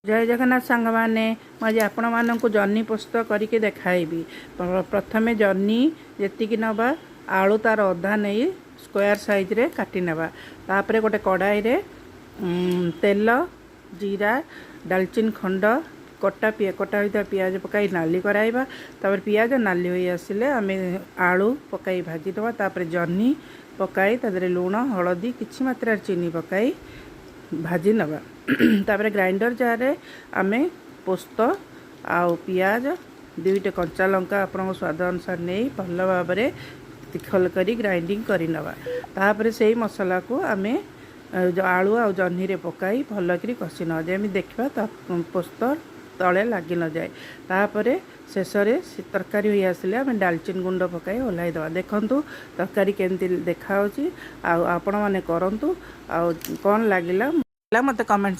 ଜୟ ଜଗନ୍ନାଥ ସାଙ୍ଗମାନେ, ମୁଁ ଆଜି ଆପଣମାନଙ୍କୁ ଜହ୍ନି ପୋସ୍ତ କରିକି ଦେଖାଇବି। ପ୍ରଥମେ ଜହ୍ନି ଯେତିକି ନେବା, ଆଳୁ ତାର ଅଧା ନେଇ ସ୍କୋୟାର ସାଇଜରେ କାଟି ନେବା। ତାପରେ ଗୋଟେ କଡ଼ାଇରେ ତେଲ, ଜିରା, ଡାଲଚିନି ଖଣ୍ଡ, କଟା କଟା ହୋଇଥିବା ପିଆଜ ପକାଇ ନାଲି କରାଇବା। ତାପରେ ପିଆଜ ନାଲି ହୋଇ ଆସିଲେ ଆମେ ଆଳୁ ପକାଇ ଭାଜିଦେବା। ତାପରେ ଜହ୍ନି ପକାଇ ତା ଦେହରେ ଲୁଣ, ହଳଦୀ, କିଛି ମାତ୍ରାରେ ଚିନି ପକାଇ ଭାଜି ନେବା। ତାପରେ ଗ୍ରାଇଣ୍ଡର ଜାରରେ ଆମେ ପୋସ୍ତ ଆଉ ପିଆଜ, ଦୁଇଟା କଞ୍ଚା ଲଙ୍କା ଆପଣଙ୍କ ସ୍ୱାଦ ଅନୁସାରେ ନେଇ ଭଲ ଭାବରେ ତିଖଲ କରି ଗ୍ରାଇଣ୍ଡିଙ୍ଗ କରିନେବା। ତାପରେ ସେଇ ମସଲାକୁ ଆମେ ଆଳୁ ଆଉ ଜହ୍ନିରେ ପକାଇ ଭଲକରି କଷି ନେବା, ଯେମିତି ଦେଖିବା ତା ପୋସ୍ତ ତଳେ ଲାଗି ନଯାଏ। ତାପରେ ଶେଷରେ ସେ ତରକାରୀ ହୋଇ ଆସିଲେ ଆମେ ଡାଲଚିନି ଗୁଣ୍ଡ ପକାଇ ଓହ୍ଲାଇ ଦେବା। ଦେଖନ୍ତୁ ତରକାରୀ କେମିତି ଦେଖାହେଉଛି। ଆଉ ଆପଣମାନେ କରନ୍ତୁ ଆଉ କ'ଣ ଲାଗିଲା ମୋତେ କମେଣ୍ଟ